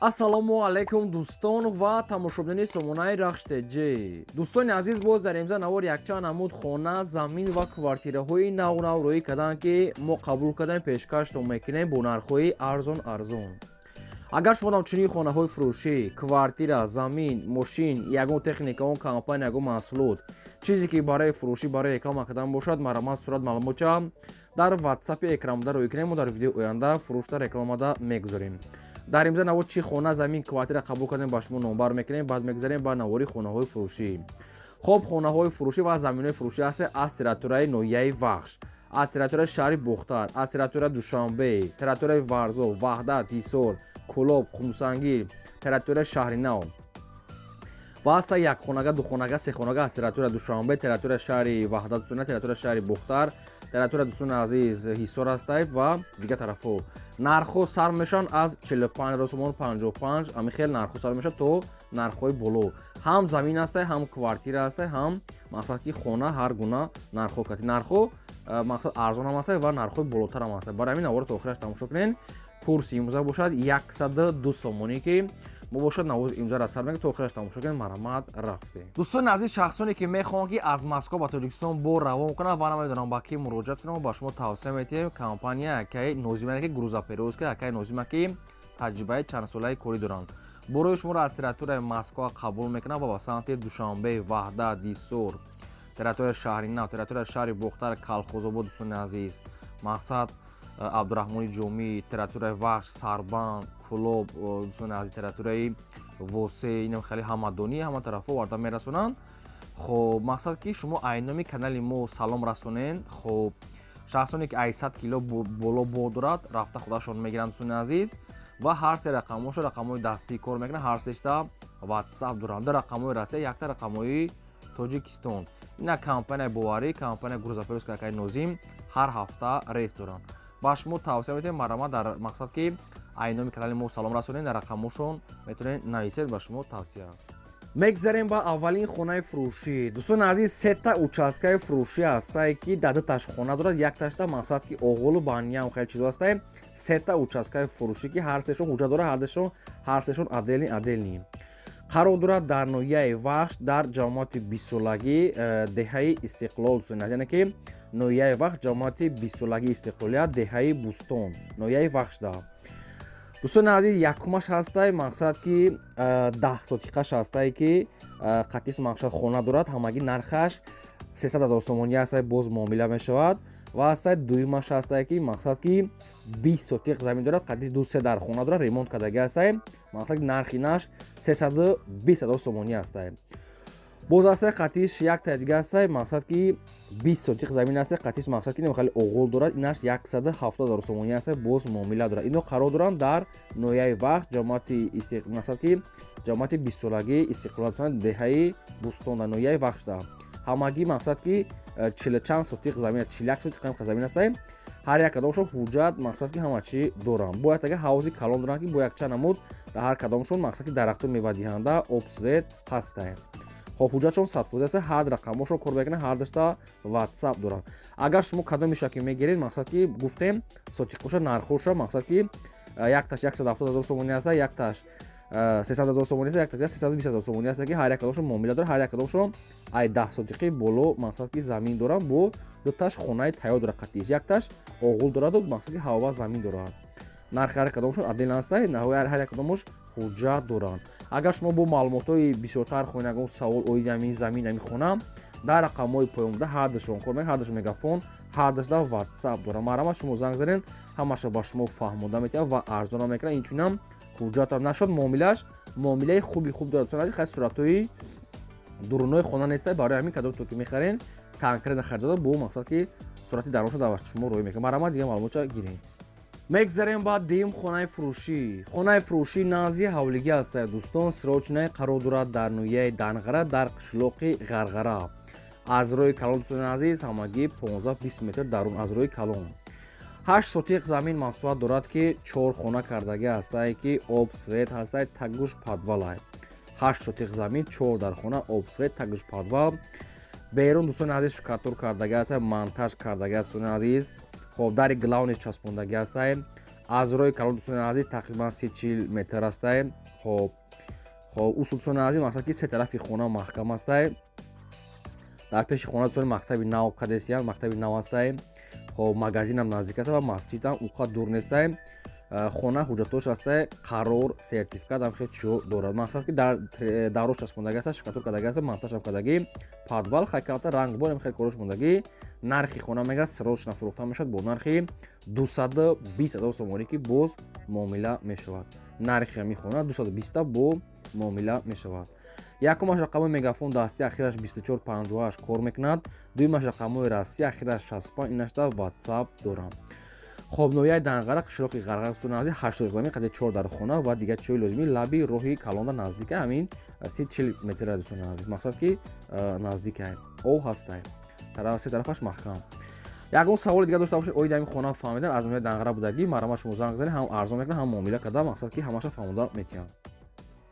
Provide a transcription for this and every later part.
Ассалому алайкум, дӯстон ва тамошобинони сомонаи Рахш ТЖ. Дӯстони азиз, боз дар имза навор якчанд намуд хона, замин ва квартираҳои нав-нав рӯӣ карданд, ки мо қабул кардем, пешкаштон мекунем бо нархҳои арзон арзон. Агар шумо ҳамчунин хонаҳои фурӯшӣ, квартира, замин, мошин, ягон техника, он компания, ягон маҳсулот, чизе ки барои фурӯшӣ, барои реклама кардан бошад, марҳамат, сурат, маълумотча дар ватсапи экранбуда рӯй кунем, мо дар видеои оянда фурӯшта, рекламада мегузорем. Дар имза навор чӣ хона, замин, квартира қабул кардем, ба шумо номбар мекунем. Баъд мегузарем ба навори хонаҳои фурӯшӣ. Хоб, хонаҳои фурӯшӣ ва заминҳои фурӯшӣ ҳаст аз территорияи ноҳияи Вахш, аз территорияи шаҳри Бохтар, аз территорияи Душанбе, территорияи Варзоб, Ваҳдат, Ҳисор, Кӯлоб, Хумсангир, территорияи Шаҳри Нав ва ҳаста якхонага, духонага, сехонага аз территорияи Душанбе, территорияи шаҳри Ваҳдат, территорияи шаҳри Бохтар, территорияи, дӯстони азиз, Ҳисор ҳастай ва дигар тарафҳо. Нархҳо сар мешаванд аз 45 сомон, 55, ҳамин хел нархҳо сар мешавад то нархҳои боло. Ҳам замин ҳастай, ҳам квартира ҳастай, ҳам, мақсад ки, хона, ҳар гуна нархҳо кати нархҳо, мақсад, арзон ҳам ҳастай ва нархҳои болотар ҳам ҳастай. Барои ҳамин наворро то охираш тамошо кунед. Курси имрӯза бошад 102 сомонӣ, ки мо бошад навози имзара сар мекунем, то охираш тамошо кунед. Марҳамат, рафтем. Дӯстони азиз, шахсоне ки мехоҳанд, ки аз Москва ба Тоҷикистон бор равон кунанд ва намедонам ба кӣ муроҷиат кунам, ба шумо тавсия метиҳем компания акаи Нозима, ки грузоперевозка акаи Нозима, ки таҷрибаи чандсолаи корӣ доранд. Борои шуморо аз территорияи Москва қабул мекунанд ва ба самти Душанбе, Ваҳдат, Ҳисор, территорияи Шаҳри Нав, территорияи шаҳри Бохтар, Калхозобод, дӯстони азиз, мақсад, Абдураҳмони Ҷомӣ, территорияи Вахш, Сарбанд, Кӯлоб, дӯстони азиз, территорияи Восе, инам хеле ҳамадонӣ, ҳама тарафҳо оварда мерасонанд. Хоб, мақсад ки шумо айноми канали мо салом расонен. Хоб, шахсоне ки ай 100 кило боло бор дорад, рафта худашон мегиранд, дӯстони азиз. Ва ҳар се рақамҳошо рақамҳои дастӣ кор мекунанд, ҳар сешта ватсап доранд: ду рақамҳои Россия, якта рақамҳои Тоҷикистон. Ина компанияи боварӣ, компания грузоперевозка акаи Нозим, ҳар ҳафта рейс доранд. Ба шумо тавсия метиҳем, марҳамат, дар мақсад ки айноми канали мо салом расонед, дар рақамҳошон метавонед нависед, ба шумо тавсия. Мегзарем ба аввалин хонаи фурӯшӣ. Дӯстони азиз, сета участкаи фурӯшӣ ҳастае, ки дар дуташ хона дорад, якташта, мақсад ки, оғолу баниям хеле чизо ҳастае. Сета участкаи фурӯшӣ, ки ҳар сешон ҳуҷҷат дорад, ҳардашон, ҳар сешон отдельный отдельный қарор дорад дар ноҳияи Вахш, дар ҷамоати бистсолагӣ, деҳаи Истиқлол, яъне ки ноҳияи Вахш, ҷамоати бистсолагии Истиқлолият, деҳаи Бӯстон, ноҳияи Вахшда. Дӯстони азиз, якумаш ҳастай, мақсад ки, 10 сотиқаш ҳастай, ки қатис, мақсад, хона дорад. Ҳамагӣ нархаш 300 ҳазор сомонӣ ҳастай, боз муомила мешавад. Ва ҳастай дуюмаш ҳастай, ки, мақсад ки, 20 сотиқ замин дорад, қати ду се дар хона дорад, ремонт кардагӣ ҳастай. Мақсад, нархи наш 320 ҳазор сомонӣ ҳастай. Боз ҳастай қатиш якта дига ҳастай, мақсад ки, 20 сотиқ замин ҳастай, қатиш, мақсад ки, хеле оғол дорад, инаш 170 ҳазор сомонӣ ҳастай, боз муомила дорад. Ино қарор доранд дар ноҳияи Вахш, ҷамоати, мақсад ки, ҷамоати бистсолагии Истиқлолият, деҳаи Бӯстон, дар ноҳияи Вахшда. Ҳамагӣ, мақсад ки, чилу чанд сотиқ замин, 41 сотиқ замин ҳастай. Ҳар як кадомшон ҳуҷҷат, мақсад ки, ҳама чӣ доранд. Бояд ага ҳавзи калон доранд, ки бо якчанд намуд дар ҳар кадомшон, мақсад ки, дарахту мевадиҳанда, об, свет ҳастай. Хоб, ҳуҷҷатшон 100% аст, ҳар рақамҳошон кор мекунанд, ҳар дашта ватсап доранд. Агар шумо кадомеша ки мегиред, мақсад ки, гуфтем, сотиқоша, нархоша, мақсад ки, якташ 170 ҳазор сомонӣ аста, якташ 300 ҳазор сомонӣ аст, якташ 320 ҳазор сомонӣ аст, ки ҳар як кадомшон муомила дорад. Ҳар як кадомшон ай 10 сотиқи боло, мақсад ки, замин доранд, бо дуташ хонаи тайёр дорад қатиш, якташ оғул дораду, мақсад ки, ҳава замин дорад. Нархи ҳар кадомшон отдельно ҳастай, ҳар як кадомош ҳуҷҷат доранд. Агар шумо бо маълумотҳои бисёртар хоҳед, ягон савол оиди ҳамин замин, ҳамин хона, дар рақамҳои поёнбуда ҳардашон кор мекунад, ҳардаш мегафон, ҳардашда ватсап дорад. Марҳамат, шумо занг занед, ҳамаша ба шумо фаҳмода метиҳад ва арзона мекунад. Инчунинам ҳуҷҷатам нашуд, муомилааш муомилаи хуби хуб дорад. Хай, суратҳои дурунои хона нестай, барои ҳамин кадом то ки мехарен, конкретно харидода, бо мақсад ки сурати дароншо дар шумо рӯй мекунад. Марҳамат, дигар маълумотча гирем. Мегзарем ба дуюм хонаи фурӯшӣ. Хонаи фурӯшӣ назди ҳавлигӣ ҳастад, дӯстон, срочное қарор дорад дар ноҳияи Данғара, дар қишлоқи Ғарғара. Аз роҳи калон, дӯстони азиз, ҳамагӣ 15-20 метр дарун аз роҳи калон. 8 сотиқ замин масоҳат дорад, ки чор хона кардагӣ ҳастае, ки об, свет ҳастае, тагуш подвалай. 8 сотиқ замин, чор дар хона, об, свет, тагуш подвал. Берун, дӯстони азиз, штукатур кардагӣ ҳастае, монтаж кардагӣ аст, дӯстони азиз. Хоб, дари главный часпондагӣ ҳастае. Аз роҳи калон, дӯстони азиз, тақрибан 30-40 метр ҳастай. Хоб, хоб, усул, дӯстони азиз, мақсад ки се тарафи хона маҳкам ҳастай. Дар пеши хона, дӯстони, мактаби нав кадесиян, мактаби нав ҳастай. Хоб, магазинам наздик аст ва масҷидам уқа дур нестай. Хона ҳуҷҷатош ҳастай, қарор, сертификат ам хел чиҳо дорад. Мақсад ки дар дарош часпондаги аст, штукатур кардаги аст, монтажам кардаги, подвал хай камта рангбор ам хел корош мондагӣ. Нархи хона мегӯяд, срочно фурӯхта мешавад бо нархи 220 ҳазор сомонӣ, ки боз муомила мешавад. Нархи ҳамин хона 220 бо муомила мешавад. Якумаш рақамҳои Мегафон дастӣ, ахираш 2458 кор мекунад. Дуюмаш рақамҳои Россия, ахираш 65, инашда Ватсап дорам. Хоб, ноҳияи Данғара, қишлоқи Ғарғар, дӯстони азиз, 80 замин қади чор дар хона ва дигар чиҳои лозимӣ лаби роҳи калонда наздика, ҳамин 30-40 метр, дӯстони азиз, мақсад ки наздика, об ҳастай, се тарафаш маҳкам. Ягон саволи дигар дошта бошед оиди ҳамин хона фаҳмидан, аз ноҳияи Данғара будагӣ, марҳамат, шумо занг занед, ҳам арзон мекунад, ҳам муомила карда, мақсад ки ҳамаша фаҳмода метиҳам.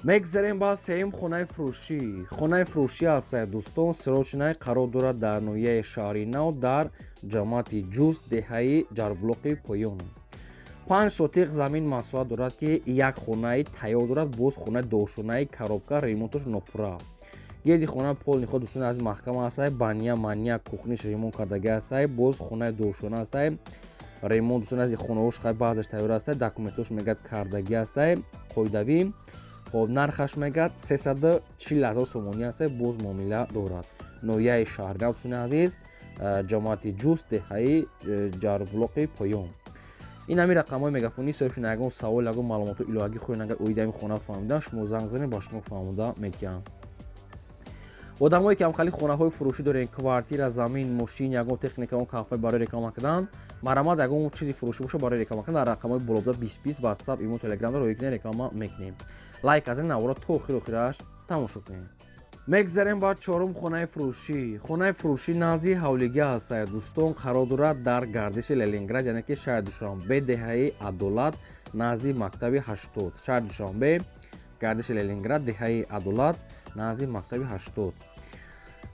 Мегзарем ба сеюм хонаи фурӯшӣ. Хонаи фурӯшӣ ҳастае, дӯстон, срочный, қарор дорад дар ноҳияи Шаҳри Нав, дар ҷамоати Ҷуст, деҳаи Ҷарблоқи Поён. 5 сотиқ замин масоҳат дорад, ки як хонаи тайёр дорад, боз хонаи дошонаи коробка, ремонтош нопурра. Гирди хона полный худ, дӯстони азиз, маҳкама ҳастае, баня маня, кухниш ремонт кардагӣ ҳастае, боз хонаи дошона ҳастае, ремонт, дӯстони азиз, хонаҳош хай баъзеш тайёр ҳастае, документош мегӯяд кардагӣ ҳастае, қоидавӣ. Хоб, нархаш мегӯяд 340 ҳазор сомонӣ ҳастае, боз муомила дорад. Ноҳияи Шаҳринав, дӯстони азиз, ҷамоати Ҷуст, деҳаи Ҷарблоқи Поён. Ин ҳамин рақамҳои мегафонӣ соҳибшон. Ягон савол, ягон маълумоти иловагӣ хоҳед, агар оиди ҳамин хона фаҳмидан, шумо занг занед, ба шумо фаҳмода метиҳам. Одамое ки ҳамхали хонаҳои фурӯшӣ дорем, квартира, замин, мошин, ягон техника, он кафе барои реклама кардан, марҳамат, ягон чизи фурӯшӣ боша барои реклама кардан, дар рақамҳои болобуда 20 20 Ватсап, Имо, Телеграм роҳӣ кунед, реклама мекунем. Лайк аз ин навора то охир охираш тамошо кунед. Мегзарем ба чорум хонаи фурӯшӣ. Хонаи фурӯшӣ назди ҳавлига ҳастае, дӯстон, қарор дорад дар гардиши Ленинград, яъне ки шаҳри Душанбе, деҳаи Адолат, назди мактаби 80. Шаҳри Душанбе, гардиши Ленинград, деҳаи Адолат, назди мактаби 80.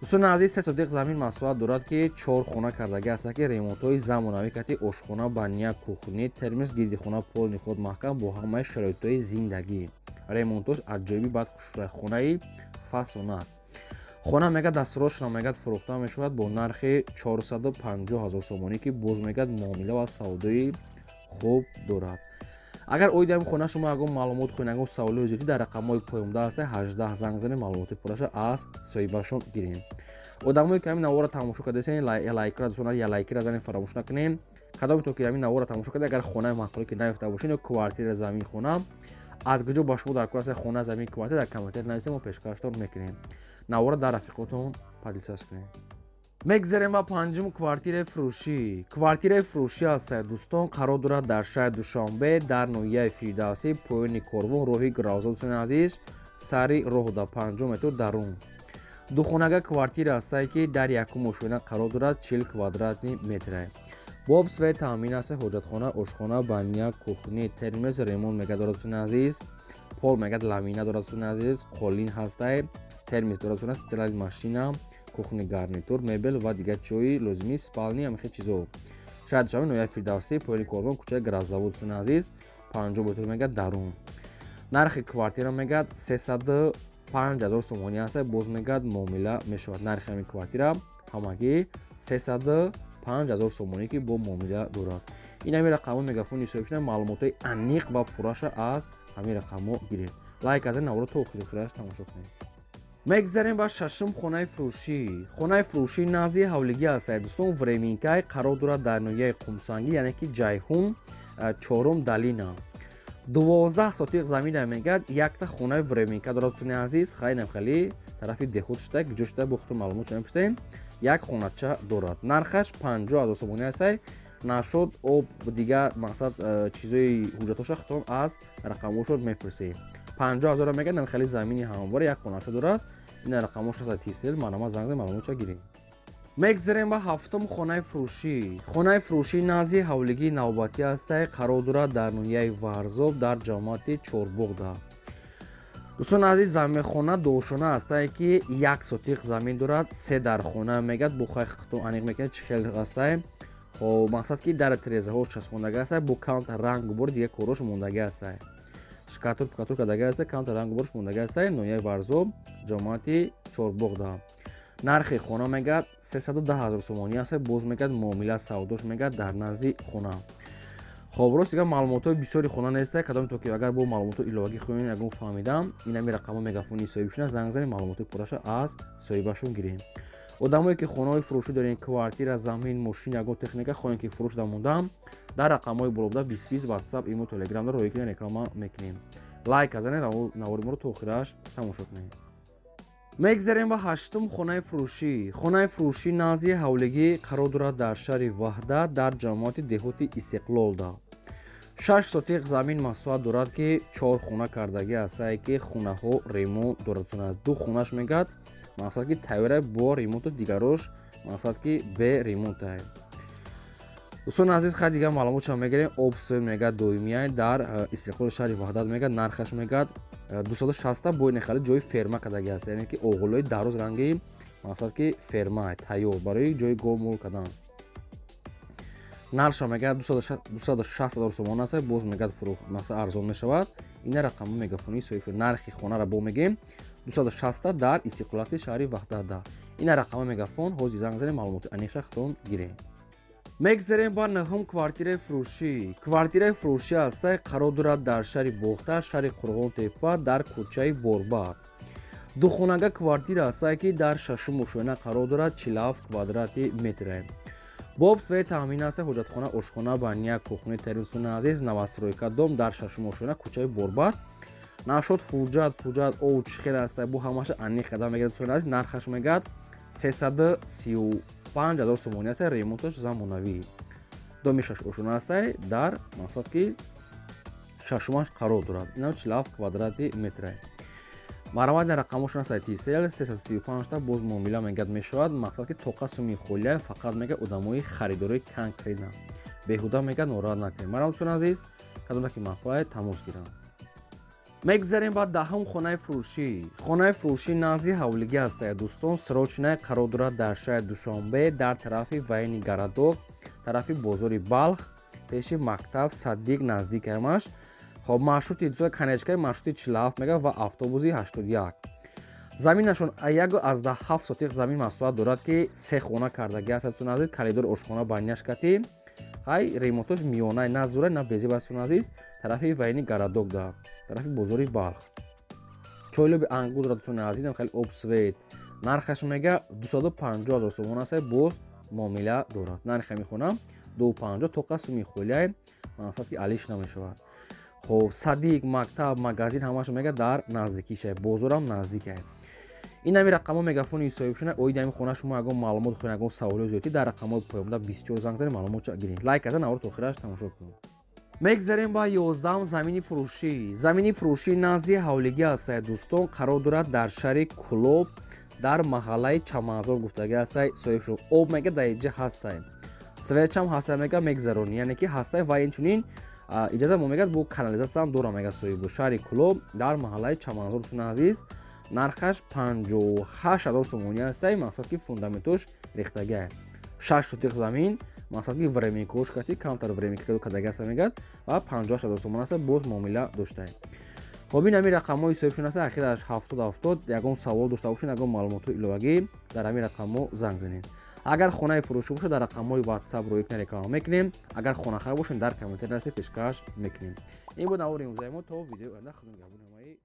Дӯстони азиз, 3 сотиқ замин масоҳат дорад, ки чор хона кардагӣ аст, ки ремонтҳои замонавӣ кати ошхона, баня, кухни, термос, гирди хона полный худ маҳкам, бо ҳамаи шароитҳои зиндагӣ. Ремонтош аҷоиби баъд хушрӯй, хонаи фасонат. Хона мегӯяд дастурошро мегӯяд фурӯхта мешавад бо нархи 450 ҳазор сомонӣ, ки боз мегӯяд муомила ва савдои хуб дорад. Агар оиди ҳамин хона шумо ягон маълумот хоҳед, ягон саволҳои зиёдӣ, дар рақамҳои поёнда ҳаста 18 занг занед, маълумоти пурраша аз соҳибашон гирем. Одамое ки ҳамин навора тамошо кардасен, лайкра, дӯстон, я лайкира занед, фаромӯш накунем. Кадомето ки ҳамин навора тамошо карда, агар хонаи маъқуле ки наёфта бошед ё квартира, замин, хона, аз куҷо ба шумо дар кор аст, хона, замин, квартира, дар комментар нависед, мо пешкаштон мекунем. Навора дар рафиқотон поделиться кунед. Мегзарем ба панҷум квартираи фурӯшӣ. Квартираи фурӯшӣ ҳастае, дӯстон, қарор дорад дар шаҳри Душанбе, дар ноҳияи Фирдавсӣ, поёни корвон, роҳи Гравза, дӯстони азиз, сари роҳда 50 метр дарун. Духонага квартира ҳастае, ки дар якум ошёна қарор дорад, 40 квадратный метре. Бо об, свет таъмин аст, ҳоҷатхона, ошхона, баня, кухни, термос, ремонт мега дорад, дӯстони азиз, пол мегад ламина дорад, дӯстони азиз, қолин ҳастае, термос дорад, дӯстони, стиральный машина, кухонный гарнитур, мебел ва дигар чиҳои лозимӣ, спальни, ҳамин хел чизо. Шаҳри Душанбе, ноҳияи Фирдавсӣ, поёни корвон, кӯчаи Граззавод, дӯстони азиз, 50 метр мегад дарун. Нархи квартира мегад 305 ҳазор сомонӣ аст, боз мегад муомила мешавад. Нархи ҳамин квартира ҳамагӣ 305 ҳазор сомонӣ, ки бо муомила дорад. Ин ҳамин рақамҳои мегафони соҳибшуда, маълумотҳои аниқ ва пурраша аз ҳамин рақамҳо гиред. Лайк аз ин навора то охири охираш тамошо кунед. Мегзарем ба шашум хонаи фурӯшӣ. Хонаи фурӯшӣ назди ҳавлигӣ ҳастае, дӯстон, временкай, қарор дорад дар ноҳияи Қумсангӣ, яъне ки Ҷайҳун, чорум долина. 12 сотиқ замина мегӯяд якта хонаи временка дорад, дӯстони азиз. Хайнам хеле тарафи деҳот шуда, куҷо шуда, бо худтон маълумот чунин пурсем. Як хонача дорад, нархаш 50 000 сомонӣ ҳастай. Нашуд об, дигар мақсад чизои ҳуҷҷатоша худтон аз рақамҳошон мепурсед. 50 000 мегӯяд, нам хеле замини ҳамвора як хонача дорад. Ина рақамҳош аст, тисел, марҳамат, занг занед, маълумотша гиред. Мегзарем ба ҳафтум хонаи фурӯшӣ. Хонаи фурӯшӣ назди ҳавлигии навбатӣ ҳастай, қарор дорад дар ноҳияи Варзоб, дар ҷамоати Чорбоғда. Дӯстони азиз, заминхона дошона ҳастае, ки 1 сотиқ замин дорад, се дархона мегӯяд, бо хай хто аниқ мекунад, чӣ хел ҳастае. Хоб, мақсад ки дар тирезаҳо часпондага аст, бо камтар рангу бор дига корош мондаги аст. Шкатур пукатур кардаги аст, камтар рангу борш мондаги аст. Ноҳияи Варзоб, ҷамоати Чорбоғда. Нархи хона мегӯяд 310 000 сомонӣ аст, боз мегӯяд муомила савдош мегӯяд дар назди хона. Хоб, рост дигар маълумотҳои бисёри хона нест, кадом то ки агар бо маълумотҳои иловагӣ хоҳем ягон фаҳмидам, инами рақамҳо мегафони соҳибшона занг занед, маълумотҳои пурраша аз соҳибашон гирем. Одамое ки хонаҳои фурӯшӣ дорем, квартира, замин, мошин, ягон техника хоҳем ки фурӯш дамондам, дар рақамҳои болобуда 20 20 WhatsApp, имо, Telegram ро рӯй кунед, реклама мекунем. Лайк занед, навори моро то охираш тамошо кунед. Мегзарем ба ҳаштум хонаи фурӯшӣ. Хонаи фурӯшӣ назди ҳавлигӣ қарор дорад дар шаҳри Ваҳдат, дар ҷамоати деҳоти Истиқлолда. 6 сотиқ замин масоҳат дорад ки 4 хона кардагӣ ҳастае ки хонаҳо ремонт дорад. 2 хонаш мегӯяд мақсад ки тайёра бо ремонту, дигарош мақсад ки бе ремонтае. Дӯстони азиз, хай дигар маълумотшам мегирем. Об свет мегӯяд доимия дар Истиқлоли шаҳри Ваҳдат мегӯяд, нархаш мегӯяд 260 бо ин хеле ҷои ферма кардагӣ аст, яъне ки оғилҳои дароз ранги мақсад ки ферма тайёр барои ҷои гов мол кардан. Нархша мегӯяд 260 000 сомон аст, боз мегӯяд фурӯх мақсад арзон мешавад. Ина рақамҳо мегафонии соҳиб шуд. Нархи хонаро бо мегӯем 260 дар Истиқлолати шаҳри Ваҳдат. Ина рақамҳо мегафон, ҳозир занг занед, маълумоти аниқша худтон гирем. Мегзарем ба нӯҳум квартираи фурӯшӣ. Квартираи фурӯшӣ ҳастай қарор дорад дар шаҳри Бохтар, шаҳри Қурғонтеппа, дар кӯчаи Борбад. Духонага квартира ҳастай ки дар шашум ошёна қарор дорад, 47 квадрати метре. Боб свет таъмин аст, ҳоҷатхона, ошхона, баня, кухни тарисуни азиз, новостройка дом дар шашум ошёна, кӯчаи Борбад. Нашод ҳуҷҷат, пуҷҷат, ов чӣ хел ҳастай, бо ҳамаша аниқ карда мегирад дӯстони азиз. Нархаш мегӯяд 335 000 сомонӣ аст, ремонташ замонавӣ. Доми шаш ошёна ҳастай, дар мақсад ки шашумаш қарор дорад. Инам 47 квадрати метре. Марҳамат, ин рақамҳошон аст Тисел 335 та, боз муомила мегӯяд мешавад. Мақсад ки тоқа суми холия фақат мегӯяд одамои харидорои конкретна. Беҳуда мегӯяд нороҳат накунед. Марҳамат дӯстони азиз, кадоме ки маъқулае тамос гиранд. Мегзарем ба даҳум хонаи фурӯшӣ. Хонаи фурӯшӣ назди ҳавлигӣ ҳастая дӯстон, срочная қарор дорад дар шаҳри Душанбе, дар тарафи военный городок, тарафи бозори Балх, пеши мактаб Саддиқ наздик ҳамаш. Хоб, маршрути конечкаи маршрути 47 мегӯяд ва автобуси 81. Заминашон 1,7 сотиқ замин масоҳат дорад ки 3 хона кардагӣ аст дӯстони азиз, коридор, ошхона, баняш кати. Хай ремонтош миёна, на зура, на безеб аст дӯстони азиз, тарафи военный городок да, тарафи бозори Балх. Чойлоби ангур дорад дӯстони азиз, хеле об свет. Нархаш мега 250 000 сомон аст, боз муомила дорад. Нархи ҳамин хона 250 тоқа суми холияй, мақсад ки алиш намешавад. Хоб, садик, мактаб, магазин ҳамааш мега дар наздикиша, бозорам наздикае. Ин ҳами рақамҳо мегафони соҳибшона. Оиди ҳамин хона шумо ягон маълумот хоҳед, ягон саволиё зиёдӣ, дар рақамҳои поёнда 24 занг занед, маълумотша гиред. Лайк карда навор то охираш тамошо кунед. Мегзарем ба 11 замини фурӯшӣ. Замини фурӯшӣ назди ҳавлигӣ ҳастае дӯстон, қарор дорад дар шаҳри Кӯлоб, дар маҳаллаи Чаманзор гуфтагӣ ҳастай соҳибшон. Об мега дар инҷа ҳастай, светчам ҳастай мега мегзаронӣ, яъне ки ҳастай ва инчунин иҷоза мо мегӯяд бо канализатсиям дора мега соҳибу. Шаҳри Кӯлоб дар маҳаллаи Чаманзор дӯстони азиз, нархаш 58 000 сомонӣ ҳастай, мақсад ки фундаментош рехтагиа. 6 сотиқ замин, мақсад ки временкош кати камтар временка кадаги аста мегӯяд ва 58 000 сомон аста, боз муомила доштае. Хоб, ин ҳамин рақамҳои соҳибшон аста, ахираш 70 70. Ягон савол дошта бошед, ягон маълумотҳои иловагӣ, дар ҳамин рақамҳо занг занед. Агар хонаи фурӯшӣ бошад, дар рақамҳои WhatsApp рӯй кунед, реклама мекунем. Агар хонахар бошед, дар комментарий нависед, пешкаш мекунем. Ин буд навори имрӯзаи мо. То видеои оянда, худо нигаҳбони ҳамаи.